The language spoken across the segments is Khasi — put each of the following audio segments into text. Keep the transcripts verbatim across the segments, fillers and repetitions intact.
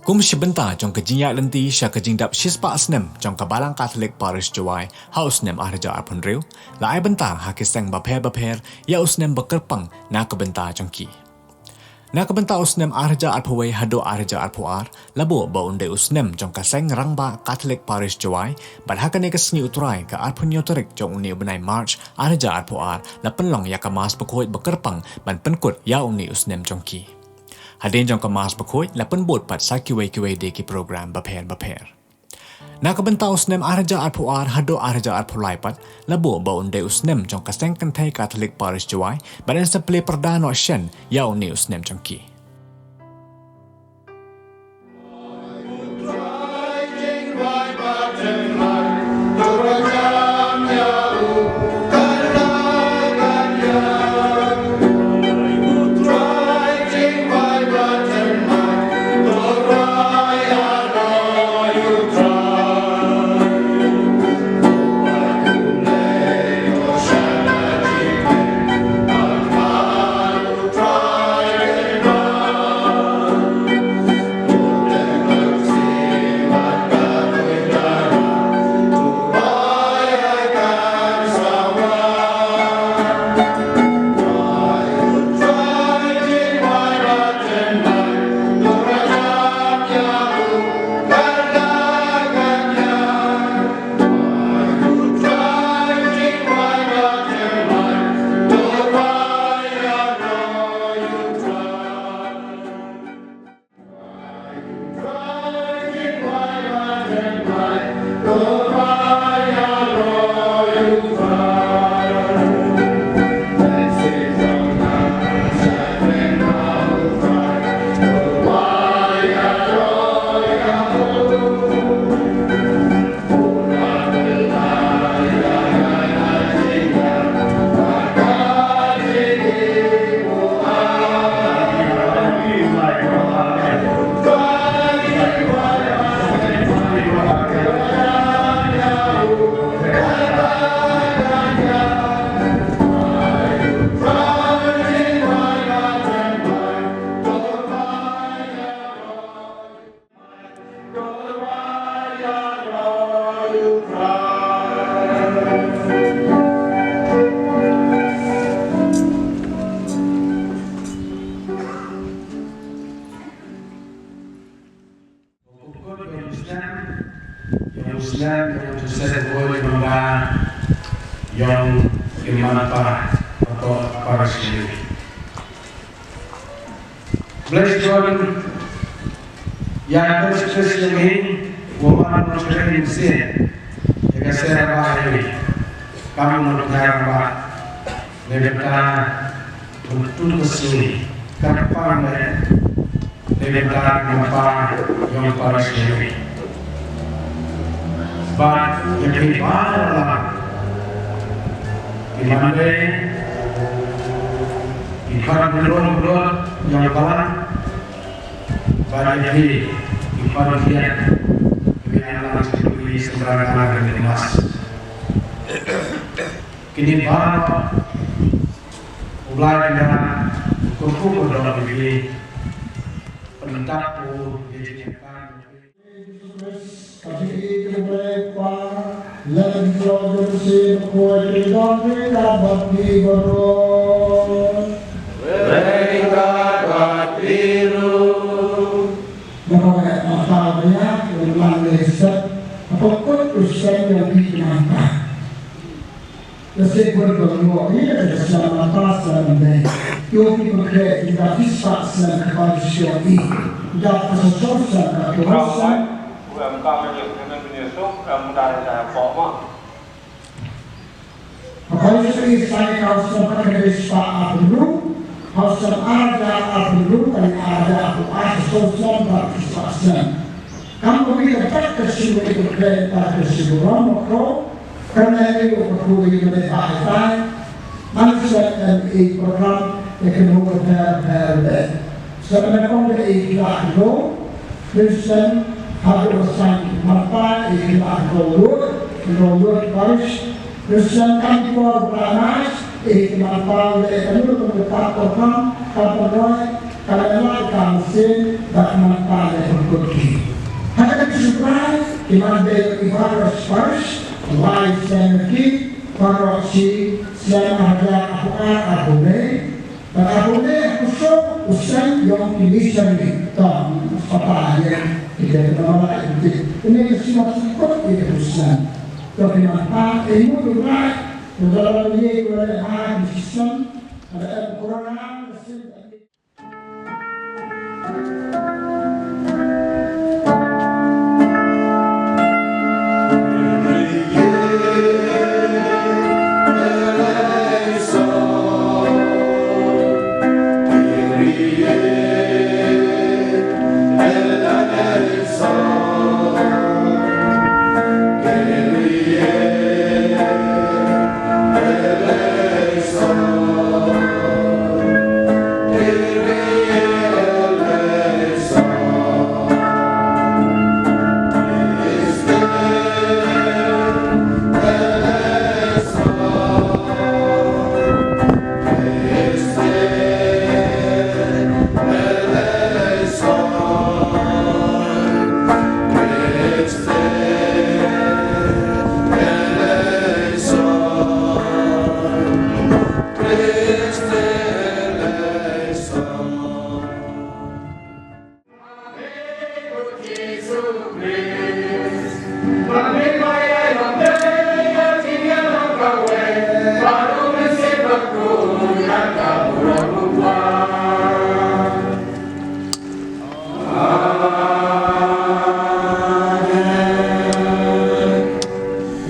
Kum shi bynta jong ka jingïaid lynti sha ka jingdap shispah snem jong ka Balang Katholik Parish Jowai ha u snem arhajar arphew hynriew, la ai bynta ha ki seng bapher bapher ïa u snem ba kyrpang na ka bynta jong ki. Na ka bynta u snem arhajar arphew wei haduh arhajar arphew ar, la buh ba un dei u snem jong ka seng rangbah Katholik Parish Jowai, bad ha kane ka sngi u Trai ka arphew hynñiew tarik jong une u bnai March arhajar arphew ar, la pynlong ïa ka Mass bakhuid ba kyrpang ban pynkut ïa une u snem jong ki. Hadien jong ka Mass bakhuid la pynbud pat sa kiwei kiwei de ki program bapher bapher. Na ka bynta u snem arhajar arphew ar haduh arhajar arphew lai pat, la buh ba un dei u snem jong ka seng kynthei Katholik Parish Jowai, bad yn sa plie pyrda noh shen ïa une u snem jong ki. Ïa u snem, ïa u snem, ïa u Joseph Boy Mamba, ïa u Imanta, ato para sini. Blei John, ïa ka Joseph ïa mi, wa ma no training se, ïa ka sera ba ïa mi, kam no training ba, ne beta, Untuk tu ka sini, ka pang ne, ne ka dang na pa, yong para sini. Ba, ya ki ba la, ki mande, ki para belum belum, yong ba, ba ya ki, ki para dia, ki anak sini, sembarang anak yang emas. Kini ba, U Blei u kyrkhu kyrdoh ïa phi, pyndap u ïa ka jingïaid. Ka jingïeit jong U Blei U Kpa, lem bad jong U Mynsiem Bakhuid, ki don ryngkat bad phi baroh. Ryngkat bad phi ruh. Naba ka Martha ba ïa, u man lei set, hapoh kut u seng ïa u phi Martha. Ka seng bun ba ngi ïohi ka seng Martha seng Mary. Ïohi phi pyrkhat ïa ka pisa seng ka pisa ïohi. Ïa ka seng seng ka pisa seng. Ka pisa ïohi seng ka seng ka pisa arphew hynriew. Ka seng arhajar arphew hynriew ka arhajar arphew ar ka seng seng ka pisa seng. Kam ka wi ka tak ka siwei ka kren ta ka siwei ram ma ko. Ka na ni ko ka ku wi ka ne ba ai tai. Man sa kan i program e ka mo ka pher pher le. Sa na kong ka i ka ko. Listen, ha ko sa ki ma pa i ka ko lut, ko lut parish. Listen, kan ko ba mas i ka ma pa le ka lut ko ka program ka ko. Ka la ïaid ka mynsiem bad man ka la pynkup ki. Ha kata ka sngi Trai ki la dei ki baroh shi parish, lai snem ki baroh shi snem, ha ka arphew ar arphew wei. Bad arphew wei arphew saw u snem jong ki missionary. To, papa ïa ki dei ki nongïalam ki. Une ka snem ka pynkup ïa ka snem. To ki man pa, eh, mut u Trai, u la ïa u la ha ki snem, ha ka em corona, ka snem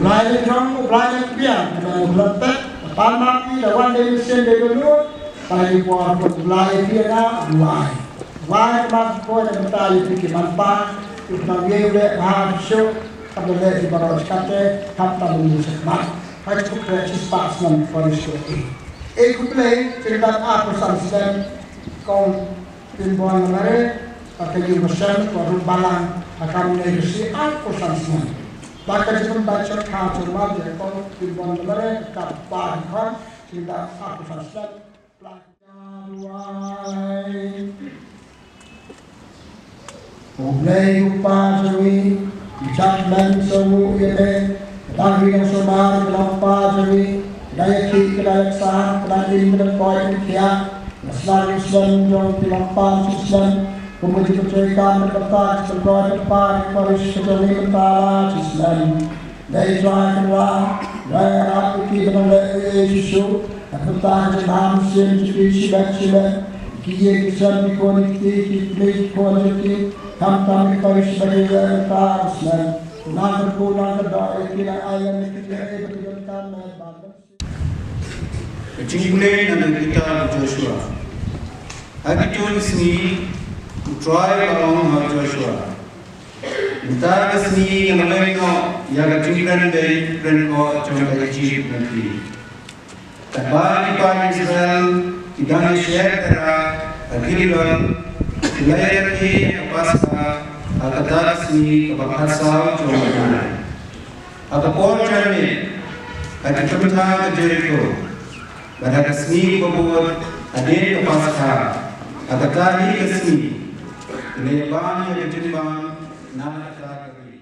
Blai la jong, Blai la kpiang, Blai la pet, pan ma pi la wan dei mynsiem dei ba lut, pa ïa por ko Blai pi na Blai. Wai ma ko na bata ïa ki man pa, ïa ki man ye le ba shu, ka le ki baroh kate, ka ta lu se ma. Hai ku kre chi spa snam ko ni shu. E ku play, chi dan a ko san snam, kong Pinbon Lamare, ka ka yu ko san, ko ru balang, ha kam ne si a ko san snam. Ba ka jingbacha ka jingbacha ko Pinbon Lamare ka ba kon, sida a ko san snam. U Blei u Pa jong ngi, u jingkmen sngewbha ïa me, ka dang ri dang sumar ka long Pa jong ngi, ka dang ïa ki ka dang ïa ksan, ka dang im ka dang koit ka dang khiah, la sla u slem jong ki long Pa shisnem, kum ka jingpyntrei ka dang ka ta ka dang koit ka Pa, ka Pa ri ka jong ngi mynta la shisnem. Dei Trai Kynrad, Trai Kynrad, ki ba nang leh ei ei shuh shuh, ka bynta ka jingmaham shisien jong ki shibit shibit, ki ïing ki sem, ki khun ki kti, ki kmie ki khun jong ki, khamtam ki parish ba ki ïa ka bynta ka snem. Nang kyrkhu nang kyrdoh ïa ki, nang ai lem ïa ki ei ei ba ki donkam, eh, ba Ka jingpule na ka kitab u Joshua. Ha kito ki sngi, u Trai u la ong ha u Joshua, mynta ka sngi ngan leit noh ïa ka jingkren beiñ kren koh jong ka Ijipt na phi. Katba ki paid Israel ki dang ïasher tera ha Gilgal, ki la ïarkhie ïa ka Paskha ha kata ka sngi kaba khatsaw jong u bnai. Ha ka por janmiet, ha ki bynta ka Jeriko, bad ha ka sngi ba bud hadien ka Paskha, ha kata hi ka sngi, ki la ïabam ïa ka jingbam na kata ka ri.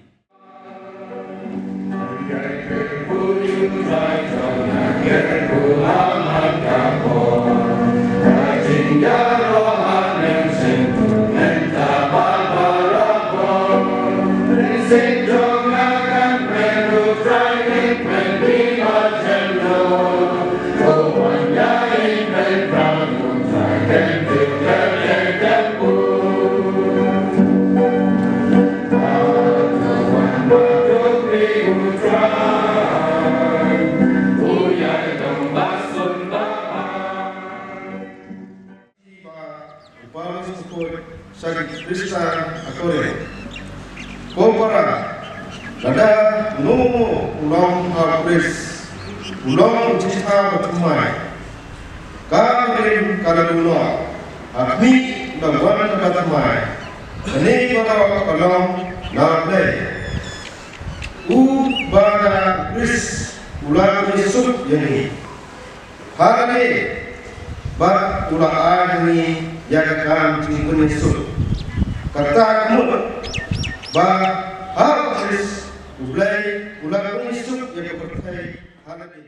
Ba u Paulus u kut sha ki Khristan ha Korinth. Ko para, lada uno uno u long u prist, u long u jingthaw bathymmai, ka rim ka la duh noh, ha khmih u la wan kaba thymmai. Kane baroh ka long na U Blei. Uba da u Khrist u la ïasuk ïa ngi. Ha kane, Bad u la ai ha ngi ïa ka kam jingpynïasuk. Kata ka mut ba ha u Khrist U Blei u la pynïasuk ïa ka pyrthei ha lade.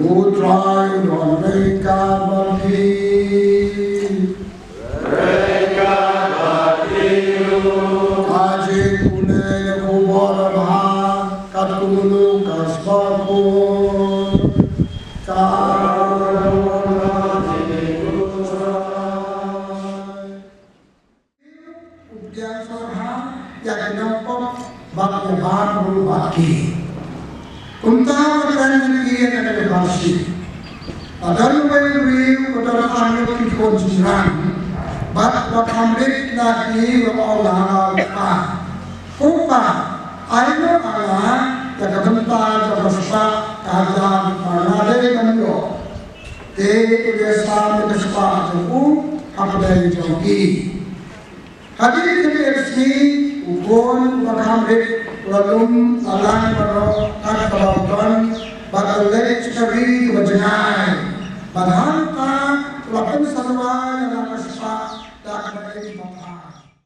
U Trai u don ryngkat bad phi. Ka jingpule ïa ka khubor babha kat kumno ka sbak. Ka U pdiang sngewbha ïa ki nongpop bad ïa baroh bad ki. Kumta u la kren bad ki ha kata ka parsi. La don uwei u briew uba don ar ngut ki khun shynrang, bad u ba kham rit na ki u la ong ha u kpa, Ko kpa, ai noh ha nga ïa ka bynta jong ka spah ka hajar ba nga dei ban ïoh. Te u la sam ïa ka spah jong u ha pdeng jong ki. Hadien khyndai sngi, u khun uba kham rit u la lum, la lait baroh kat kaba u don, bad u la leit sha ka ri kaba jngai. Bad hangta u la pynsawa ïa la ka spah da kaba im babha.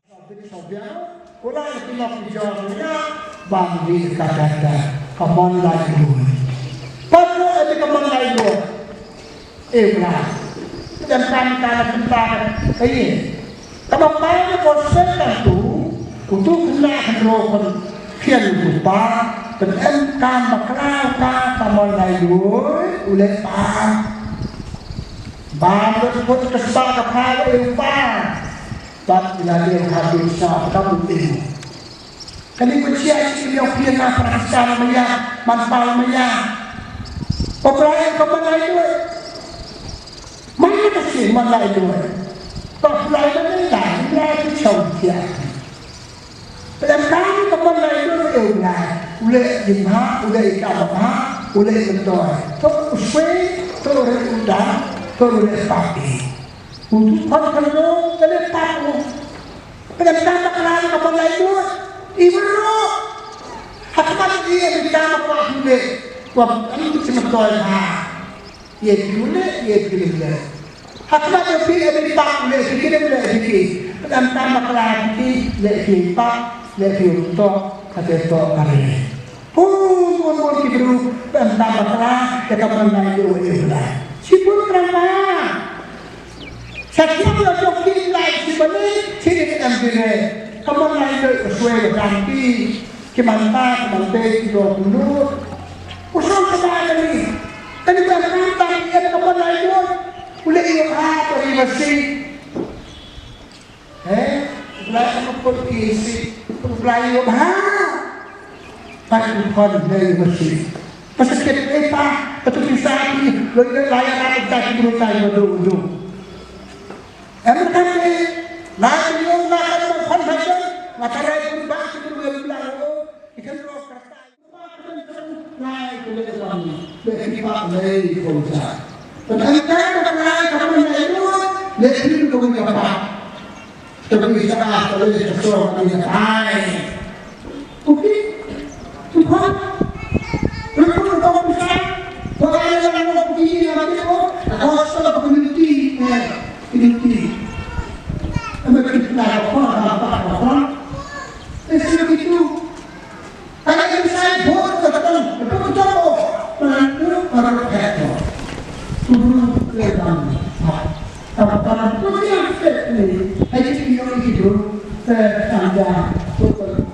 Sa bit sa biang, u la ïa pynlong ki jong u ïa ban ri ka kata ka mon laitluid. Pat ruh ïa ka mon laitluid. E u Blai. Pdiang kam ka la pynta ka ïa. Kaba pai na ko Satan tu, utu khynnah khynroo khun khian utu pa, pdiang kam bakla ka ka mon laitluid, u leh pa. Bam lut put ka spah ka pha u pa. Bad ïa la dei ha dei sa ka bu dei. Kane ko sia sia ïa phi na Pakistan maya, man pa maya. Ko Blai ka man lai doi. Man ka si man lai doi. Ko Blai man lai doi, Blai ki chau sia. Pdiang kam ka man lai doi e u Blai. U leh ïa ma, u leh ïa ka ma, u leh ïa toi. To u swe, to u re u da, to u re pa. U tu khon khon lo, ka leh pa u. Pdiang kam bakla ka mon laitluid. I baroh. Ha khmat ïa phi kam bakla phi leh. Wa pdiang phi sngewthuh ha. Ïa phi leh, ïa phi leh. Ha khmat ïa phi ïa phi bakla phi leh, phi leh, phi leh. Pdiang kam bakla phi leh, phi pak, leh phi tok, kata tok kare. Bun bun bun ki briew pdiang kam bakla ïa ka mon laitluid ïa u Blai. Shibun kren ba. Sa sngap ïa u Blai shibun, shi dei em dire. Ka mon laitluid u swe u dang ki. Ki man ta, ki man te, ki dok kumno. U song ka ba kani. Kani ba ka ta ïa ka mon laitluid. U leh ïa ka to ïa si. Eh, Blai ka put ki si, Blai ïoh bha. Pat u khon dei mesti. Pas sakit eh pa, patu pisa ki, lo ïoh layan apa kita ki berita ïoh do do. Em kan eh, na ïoh na kan khon hajar, na kan rai pun ba ki tu ïoh Blai ïoh, ikan ro kerta. Community, eh, community. Ano kita ko, ano ba ko? Eh, sino ito? Ka la ïa sai bor ka tang, ka tang ka tang. Ka la tu, ka la ka tu. Tu tu le bang. Ka la tu ïa sai ni. Ai ki ïoh ki tu. Ka tang ja. Tu tu.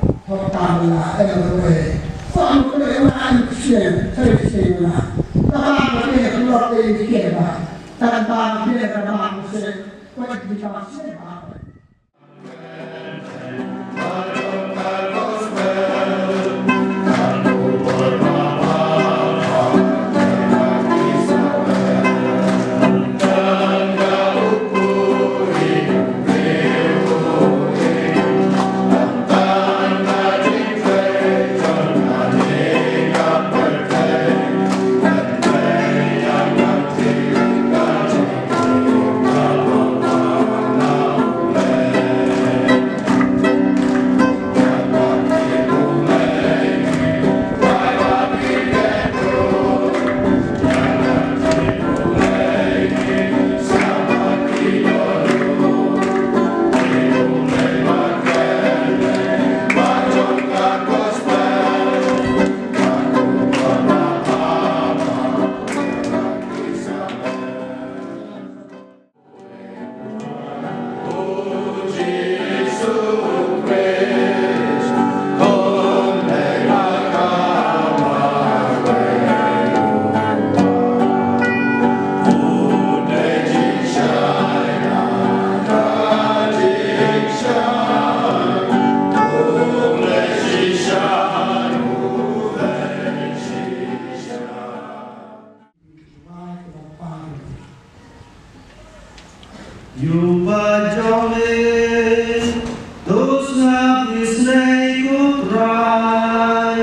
Ïa u paid jong me, to sngap isynei ko Trai.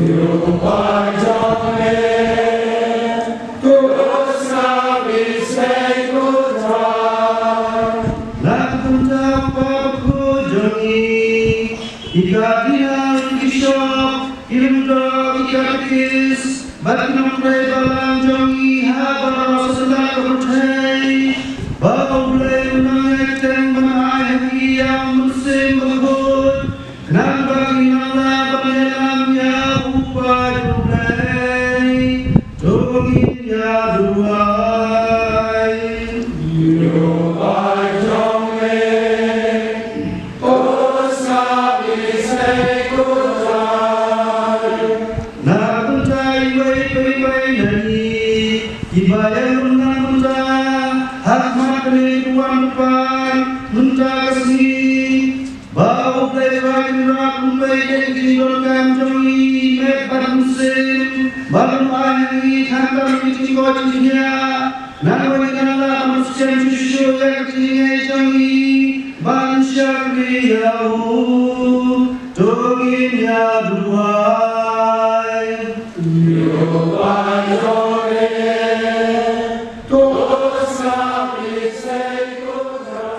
Ïa u paid jong me, to sngap isynei ko Trai. La kumta pa ko jong ngi, ki Cardinal, ki Bishop, ki Lyngdoh, ki Katekis, bad ki nongtrei balang jong ngi ha baroh sla ka pyrthei. Ba U Blei un nang ïai kyrteng ban ai ha ngi ïa u Mynsiem Bakhuid, khnang ba ngin nang lah ban ïalam ïa u paid U Blei. To ngin ïa duwai. Ïa u paid jong me, to sngap isynei ko Trai. Na ka bynta iwei pa iwei na ngi, kiba ïalam na ka bynta, ha khmat kane ka wan kyrpad mynta ka sngi, ba U Blei Trai Kynrad un peit ïa ka jingdonkam jong ngi met bad mynsiem, bad un ai ha ngi khamtam ka jingkoit jingkhiah, namar ba ngin nang lah ban skhem shuh shuh ïa ka jingngeit jong ngi ban shakri ïa u. To ngin ïa duwai. Ïa u paid jong me, to sngap isynei ko Trai.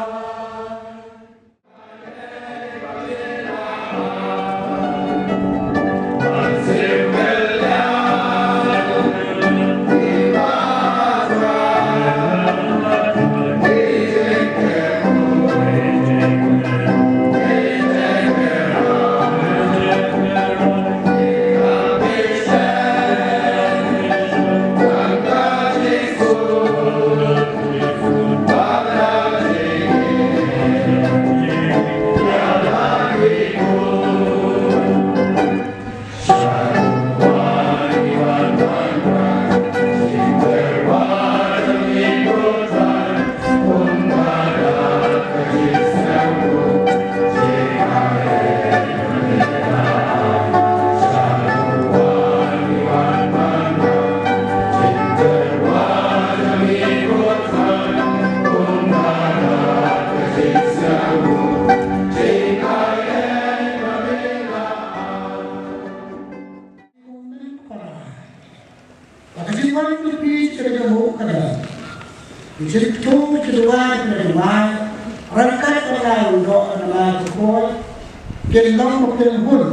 Ka jingwan jong phi sha ka jong u ka dei. Ki jingkyntu ki duwai ki duwai. Ryngkat ka la u doh ka la ka kol. Kin long ba kin hun.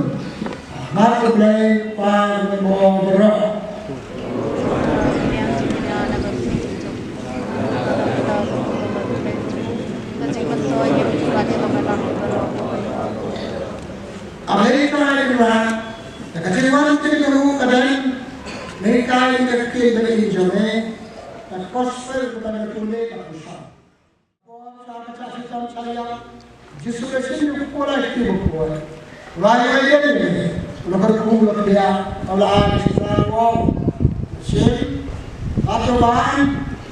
Nga U Blei Kpa jong me baroh. Amerika ïa ka jingwan jong u ka dei. Amerika ïa ka kit ba ïa jong me. Ka gospel ka ban ka pule ka pule. Ko sa ka sa si sa sa ïa. Jisu Khrist u pule ki u pule. Lai ïa ïa ni. Lo ka ku lo ka dia. Ala ai sa ko. Sim. Atau ban.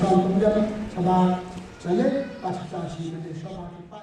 sam kum dem, sha ba, sha leh, ba sha sha shi mynne sha ba ki pa.